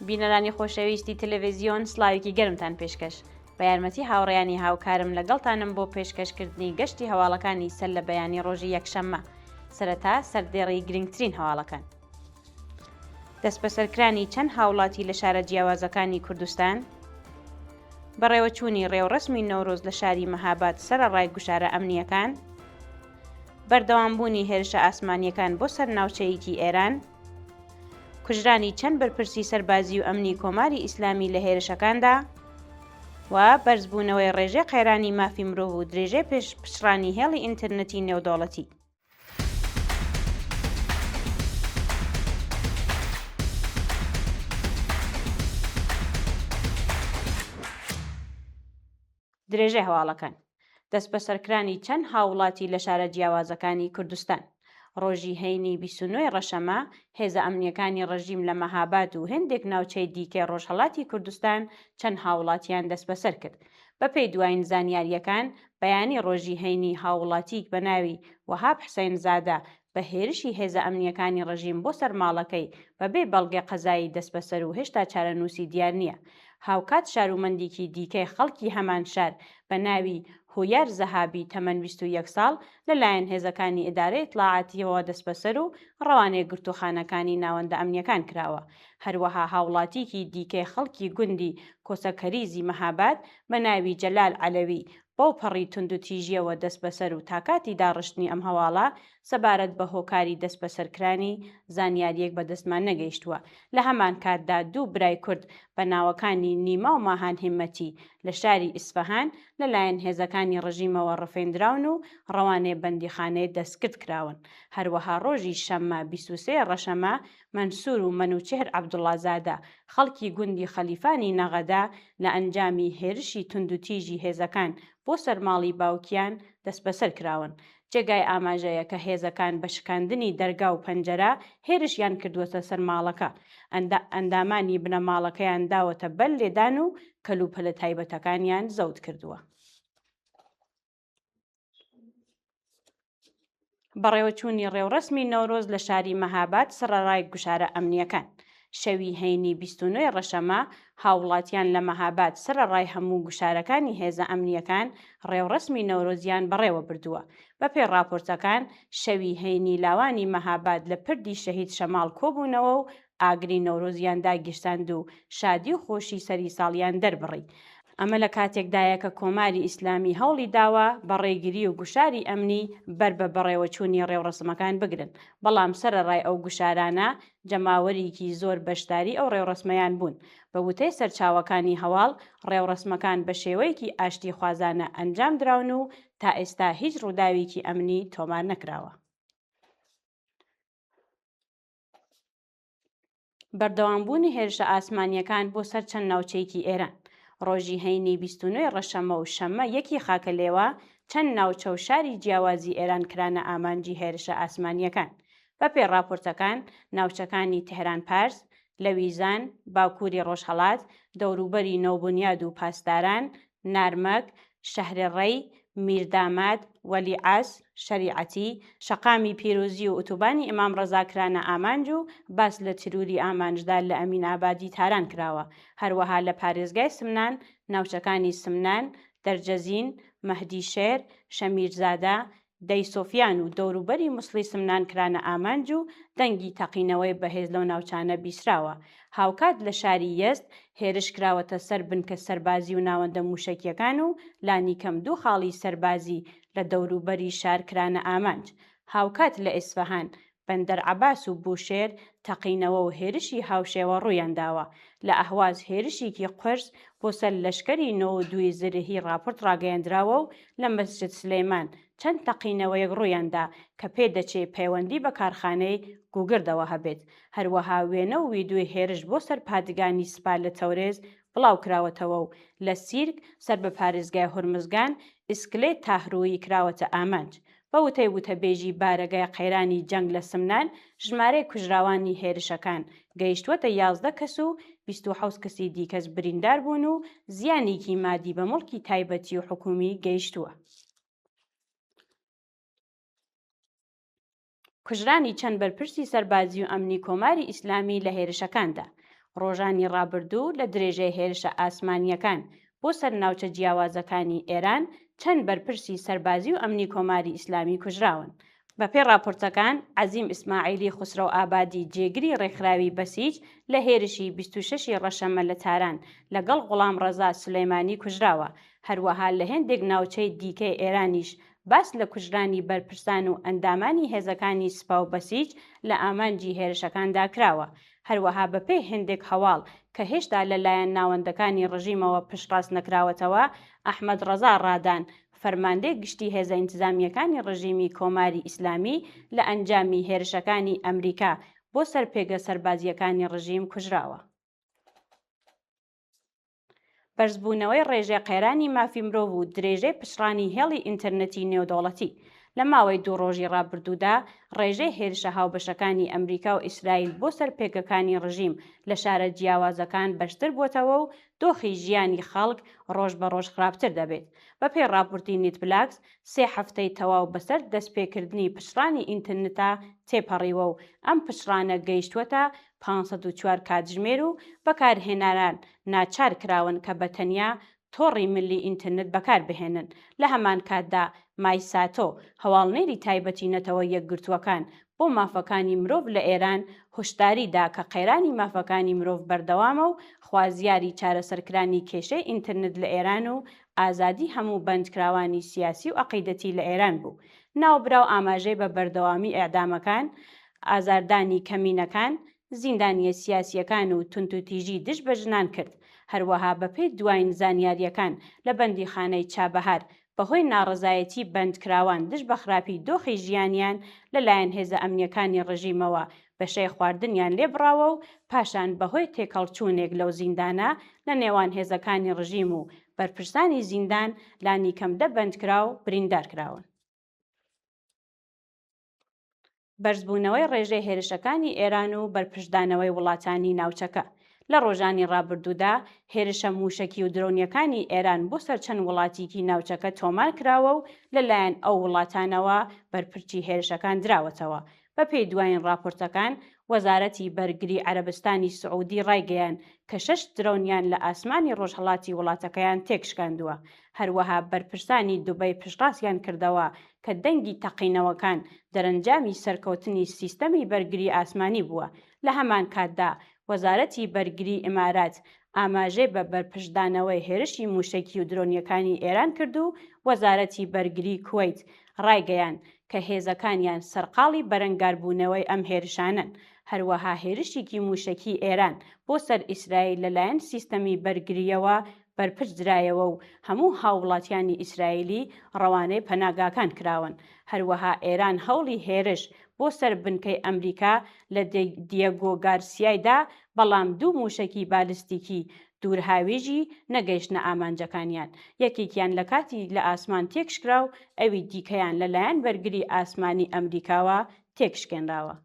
بینەرانی خۆشەویستی تەلەڤیزیۆن سڵاوێکی گەرمتان پێشکەش. بە یارمەتی هاوڕێیانی هاوکارم لەگەڵتانم بۆ پێشکەشکردنی گەشتی هەواڵەکانی سەر لە بەیانی ڕۆژی یەکشەممە. سەرەتا سەردێڕی گرنگترین هەواڵەکان. دەستبەسەرکرانی چەند هاوڵاتی لە شارە جیاوازەکانی کوردستان، بەڕێوەچوونی ڕێوڕەسمی نەورۆز لە شاری مەهاباد سەرەڕای گوشارە ئەمنییەکان، بەردەوامبوونی هێرشە ئاسمانییەکان بۆ سەر ناوچەیەکی ئێران، کوژرانی چەند بەرپرسی سەربازی و ئەمنی کۆماری ئیسلامی لە هێرشەکاندا و بەرزبوونەوەی ڕێژەی قەیرانی مافی مرۆڤ و درێژەی پچڕانی هێڵی ئینترنێتی نێودەوڵەتی. درێژەی هەواڵەکان. دەستبەسەرکرانی چەند هاووڵاتی لە شارە جیاوازەکانی کوردستان. ڕۆژی هەینی 29 ی ڕەشەمە، هێزە ئەمنییەکانی ڕژیم لە مەهاباد و هێندێک ناوچەی دیکەی ڕۆژهەڵاتی کوردستان چەند هاووڵاتییان دەستبەسەر کرد. بەپێی دوایین زانیارییەکان، بەیانی ڕۆژی هەینی هاووڵاتییک بە ناوی وەهاب حسەین زادە بە هێرشی هێزە ئەمنییەکانی ڕژیم بۆ سەر ماڵەکەی بە بێ بەڵگەی قەزایی دەستبەسەر و هێشتا چارەنووسی دیار نییە. هاوکات شارومەندیکی دیکەی خەڵکی هەمان شار بە ناوی هویار زەهابی تەمەن 21 ساڵ لە لایەن هێزەکانی ئیدارەی ئیتڵاعاتییەوە دەستبەسەر و ڕەوانەی گرتووخانەکانی ناوەندە ئەمنییەکان کراوە. هەروەها هاوڵاتییکی دیکەی خەڵکی گوندی کۆسەکەریزی مەهاباد بە ناوی جەلال عەلەوی بەوپەڕی توندوتیژییەوە دەستبەسەر و تاکاتی داڕشتنی ئەم هەواڵە سەبارەت بە هۆکاری دەستبەسەرکرانی زانیارییەک بە دەستمان نەگەیشتووە. لە هەمانکاتدا دوو برای کورد بە ناوەکانی نیما و ماهان هیممەتی لە شاری ئیسفەهان لە لایەن هێزەکانی ڕژیمەوە ڕفێندراون و ڕەوانەی بەندیخانەی دەستکرد کراون. هەروەها ڕۆژی شەممە 23 ڕەشەمە مەنسوور و مەنوچێهر عەبدوڵڵازادە خەڵکی گوندی خەلیفانی نەغەدە لە ئەنجامی هێرشی توندوتیژی هێزەکان بۆ سەر ماڵی باوکیان دەستبەسەر کراون. جێگای ئاماژەیە کە هێزەکان بە شکاندنی دەرگا و پەنجەرە هێرشیان کردووەتە سەر ماڵەکە، ئەندامانی بنەماڵەکەیان داوەتە بەر لێدان و کەلوپەلە تایبەتەکانیان زەوت کردووە. بەڕێوەچوونی ڕێوڕەسمی نەورۆز لە شاری مەهاباد سەڕەڕای گوشارە ئەمنییەکان. شەوی هەینی 29 ی ڕەشەمە، هاووڵاتیان لە مەهاباد سەرەڕای هەموو گوشارەکانی هێزە ئەمنییەکان ڕێوڕەسمی نەورۆزیان بەڕێوە بردووە. بەپێی ڕاپۆرتەکان، شەوی هەینی لاوانی مەهاباد لە پردی شەهید شەماڵ کۆبوونەوە و ئاگری نەورۆزیان داگیرساند و شادی و خۆشی سەری ساڵیان دەربڕی. ئەمە لە کاتێکدایە کە کۆماری ئیسلامی هەوڵی داوە بە ڕێگری و گوشاری ئەمنی بەر بە بەڕێوەچوونی ڕێوڕەسمەکان بگرن، بەڵام سەرەڕای ئەو گوشارانە جەماوەریکی زۆر بەشداری ئەو ڕێوڕەسمەیان بوون. بە وتەی سەرچاوەکانی هەواڵ، ڕێوڕەسمەکان بە شێوەیەکی ئاشتیخوازانە ئەنجام دراون و تا ئێستا هیچ ڕووداوێکی ئەمنی تۆمار نەکراوە. بەردەوامبوونی هێرشە ئاسمانییەکان بۆ سەر چەند ناوچەیەکی ئێران. ڕۆژی هەینی 29 ی ڕەشەمە و شەممە یەکی خاکەلێوە، چەند ناوچە و شاری جیاوازی ئێران کرانە ئامانجی هێرشە ئاسمانییەکان. بەپێی ڕاپۆرتەکان، ناوچەکانی تەهران پارس، لەویزان، باکووری ڕۆژهەڵات، دەوروبەری نەوبونیاد و پاسداران، نارمەک، شەهرڕەی، میرداماد، وەلیعەس، شەریعەتی، شەقامی پیروزی و ئوتوبانی ئیمام ڕەزا کرانە ئامانج و باس لە تیروری ئامانجدار لە ئەمین ئابادی تاران کراوە. هەروەها لە پارێزگای سمنان، ناوچەکانی سمنان، دەرجەزین، مەهدی شێر، شەمیرزادە، دەی سۆفیان و دەوروبەری موسڵی سمنان کرانە ئامانج و دەنگی تەقینەوەی بەهێز لەو ناوچانە بیسراوە. هاوکات لە شاری یەزد هێرش کراوەتە سەر بنکە سەربازی و ناوەندە مووشەکییەکان و لانیکەم دوو خاڵی سەربازی لە دەوروبەری شار کرانە ئامانج. هاوکات لە ئیسفەهان بەندەر عەباس و بوشێر تەقینەوە و هێرشی هاوشێوە ڕوویانداوە. لە ئەهواز هێرشیکی قورس بۆ سەر لەشکەری 92 ی زرهی ڕاپۆرت ڕاگەیەندراوە و لە مەسجد سلێمان چەند تەقینەوەیەک ڕوویاندا کە پێدەچێ پەیوەندی بە کارخانەی گوگردەوە هەبێت. هەروەها وێنە و ویدیۆی هێرش بۆ سەر پادگانی سپا لە تەورێز بڵاوکراوەتەوە و لە سیرک سەر بە پارێزگای هورمزگان ئیسکلەی تاهرویی کراوەتە ئامانج. بە وتەی وتەبێژی بارەگای قەیرانی جەنگ لە سمنان، ژمارەی کوژراوانی هێرشەکان گەیشتووەتە 11 کەس و 27 کەسی دیکەش بریندار بوون و زیانێکی مادی بە موڵکی تایبەتی و حکوومی گەیشتووە. کوژرانی چەند بەرپرسی سەربازی و ئەمنی کۆماری ئیسلامی لە هێرشەکاندا. ڕۆژانی ڕابردوو لە درێژەی هێرشە ئاسمانییەکان بۆ سەر ناوچە جیاوازەکانی ئێران، چەند بەرپرسی سەربازی و ئەمنی کۆماری ئیسلامی کوژراون. بەپێی ڕاپۆرتەکان، عەزیم ئیسماعیلی خوسرەوئابادی جێگری ڕێکخراوی بەسیج لە هێرشی 26 ی ڕەشەمە لە تاران لەگەڵ غوڵامڕەزا سولەیمانی کوژراوە. هەروەها لە هێندێک ناوچەی دیکەی ئێرانیش باس لە کوژرانی بەرپرسان و ئەندامانی هێزەکانی سپا و بەسیج لە ئامانجی هێرشەکاندا کراوە. هەروەها بەپێی هێندێک هەواڵ کە هێشتا لە لایەن ناوەندەکانی ڕژیمەوە پشتڕاست نەکراوەتەوە، ئەحمەد ڕەزا ڕادان، فەرماندەی گشتی هێزە ئینتزامییەکانی ڕژیمی کۆماری ئیسلامی لە ئەنجامی هێرشەکانی ئەمریکا بۆ سەر پێگە سەربازییەکانی ڕژیم کوژراوە. بەرزبوونەوەی ڕێژەی قەیرانی مافی مرۆڤ و درێژەی پچڕانی هێڵی ئینتەرنێتی نێودەوڵەتی لە ماوەی دوو ڕۆژی ڕابردوودا ڕێژەی هێرشە هاوبەشەکانی ئەمریکا و ئیسرائیل بۆ سەر پێگەکانی ڕژیم لە شارە جیاوازەکان بەرزتر بووەتەوە و دۆخی ژیانی خەڵک ڕۆژ بە ڕۆژ خراپتر دەبێت. بەپێی ڕاپۆرتی نێتبلاکس، سێ هەفتەی تەواو بەسەر دەستپێکردنی پچڕانی ئینتەرنێتا تێپەڕیوە و ئەم پچڕانە گەیشتووەتە 504 کاتژمێر و بەکارهێنەران ناچار کراون کە بە تەنیا تۆڕی ملی ئینتەرنێت بەکار بهێنن. لە هەمان کاتدا مای ساتۆ، هەواڵنێری تایبەتی نەتەوە یەکگرتووەکان بۆ مافەکانی مرۆڤ لە ئێران، هۆشداری دا کە قەیرانی مافەکانی مرۆڤ بەردەوامە و خوازیاری چارەسەرکرانی کێشەی ئینتەرنێت لە ئێران و ئازادی هەموو بەندکراوانی سیاسی و عەقیدەتی لە ئێران بوو. ناوبراو ئاماژەی بە بەردەوامی ئێعدامەکان، ئازاردانی کەمینەکان، زیندانییە سیاسییەکان و توندوتیژی دژ بە ژنان کرد. هەروەها بەپێی دواین زانیارییەکان لە بەندیخانەی چابەهار بەهۆی ناڕەزایەتی بەندکراوان دژ بە خراپی دۆخی ژیانیان لەلایەن هێزە ئەمنییەکانی ڕژیمەوە بەشەی خواردنیان لێ بڕاوە و پاشان بەهۆی تێکهەڵچوونێک لەو زیندانە لە نێوان هێزەکانی ڕژیم و بەرپرسانی زیندان لانیکەم دە بەندکراو بریندار کراون. بەرزبوونەوەی ڕێژەی هێرشەکانی ئێران و بەرپرچدانەوەی وڵاتانی ناوچەکە لە ڕۆژانی ڕابردوودا هێرشە مووشەکی و درۆنییەکانی ئێران بۆ سەر چەند وڵاتیکی ناوچەکە تۆمار کراوە و لەلایەن ئەو وڵاتانەوە بەرپرچی هێرشەکان دراوەتەوە. بەپێی دوایین ڕاپۆرتەکان، وەزارەتی بەرگری عەرەبستانی سعودی ڕایگەیاند کە شەش درۆنیان لە ئاسمانی ڕۆژهەڵاتی وڵاتەکەیان تێکشکاندووە. هەروەها بەرپرسانی دوبەی پشتڕاستیان کردەوە کە دەنگی تەقینەوەکان دەرەنجامی سەرکەوتنی سیستەمی بەرگری ئاسمانی بووە، لە هەمان کاتدا وەزارەتی بەرگری ئیمارات ئاماژەی بە بەرپرچدانەوەی هێرشی مووشەکی و درۆنییەکانی ئێران کرد و وەزارەتی بەرگری کوەیت ڕایگەیاند کە هێزەکانیان سەرقاڵی بەرەنگاربوونەوەی ئەم هێرشانەن. هەروەها هێرشیکی مووشەکی ئێران بۆ سەر ئیسرائیل لەلایەن سیستەمی بەرگرییەوە بەرپرچ درایەوە و هەموو هاووڵاتیانی ئیسرائیلی ڕەوانەی پەناگاکان کراون. هەروەها ئێران هەوڵی هێرش بۆ سەر بنکەی ئەمریکا لە دیەگۆ گارسیای دا، بەڵام دوو مووشەکی بالستیکی دوورهاوێژی نەگەیشتنە ئامانجەکانیان، یەکێکیان لە کاتی لە ئاسمان تێکشکرا و ئەوی دیکەیان لە لایەن بەرگری ئاسمانی ئەمریکاوە تێکشکێنراوە.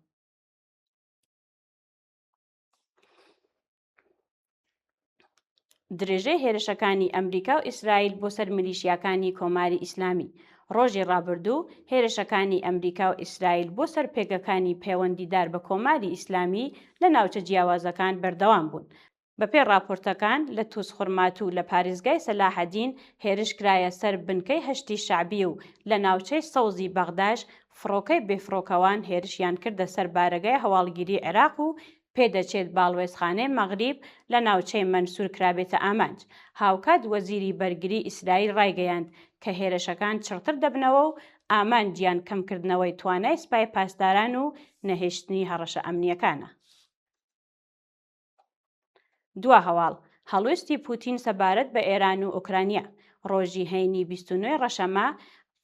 درێژەی هێرشەکانی ئەمریکا و ئیسرائیل بۆ سەر میلیشیاکانی کۆماری ئیسلامی ڕۆژی ڕابردوو هێرشەکانی ئەمریکا و ئیسرائیل بۆ سەر پێگەکانی پەیوەندیدار بە کۆماری ئیسلامی لە ناوچە جیاوازەکان بەردەوام بوون. بەپێی ڕاپۆرتەکان لە توزخورماتوو لە پارێزگای سەلاحەدین هێرش کرایە سەر بنکەی حەشدی شەعبی و لە ناوچەی سەوزی بەغداش فڕۆکەی بێفڕۆکەوان هێرشیان کردە سەر بارەگای هەواڵگیری عێراق و پێدەچێت باڵوێزخانەی مەغریب لە ناوچەی مەنسور کرابێتە ئامانج. هاوکات وەزیری بەرگری ئیسرائیل ڕایگەیاند کە هێرشەکان چڕتر دەبنەوە و ئامانجیان کەمکردنەوەی توانای سپای پاسداران و نەهێشتنی هەڕەشە ئەمنییەکانە. دوا هەواڵ، هەڵوێستی پوتین سەبارەت بە ئێران و ئۆکرانیا ڕۆژی هەینی 29 ڕەشەمە،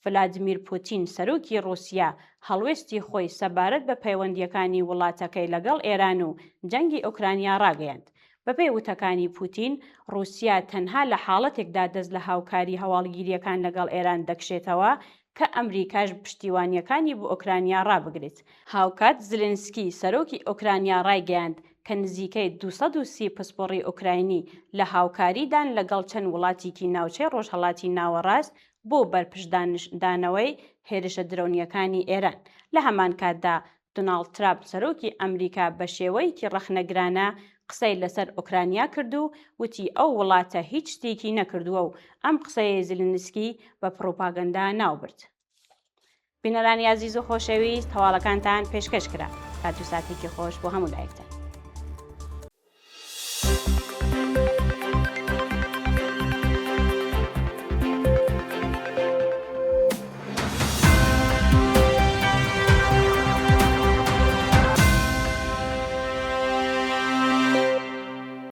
ڤلادیمیر پوتین سەرۆکی ڕووسیا هەڵوێستی خۆی سەبارەت بە پەیوەندییەکانی وڵاتەکەی لەگەڵ ئێران و جەنگی ئۆکرانیا ڕاگەیاند. بەپێی وتەکانی پوتین، ڕووسیا تەنها لە حاڵەتێکدا دەست لە هاوکاری هەواڵگیرییەکان لەگەڵ ئێران دەکشێتەوە کە ئەمریکاش پشتیوانییەکانی بۆ ئۆکرانیا ڕابگرێت. هاوکات زلنسکی سەرۆکی ئۆکرانیا ڕایگەیاند کە نزیکەی 230 پسپۆڕی ئۆکراینی لە هاوکاریدان لەگەڵ چەند وڵاتیکی ناوچەی ڕۆژهەڵاتی ناوەڕاست بۆ بەرپرچدانەوەی هێرشە درۆنییەکانی ئێران. لە هەمان کاتدا. دۆناڵد ترامپ سەرۆکی ئەمریکا بەشێوەیەکی ڕەخنەگرانە قسەی لەسەر ئۆکرانیا کرد و وتی ئەو وڵاتە هیچ شتێکی نەکردووە و ئەم قسەیەی زیلینسکی بە پڕوپاگەندە ناوبرد. بینەرانی ئازیز و خۆشەویست هەواڵەکانتان پێشکەش کرا. کات و ساتێکی خۆش بۆ هەموو لایەکتان.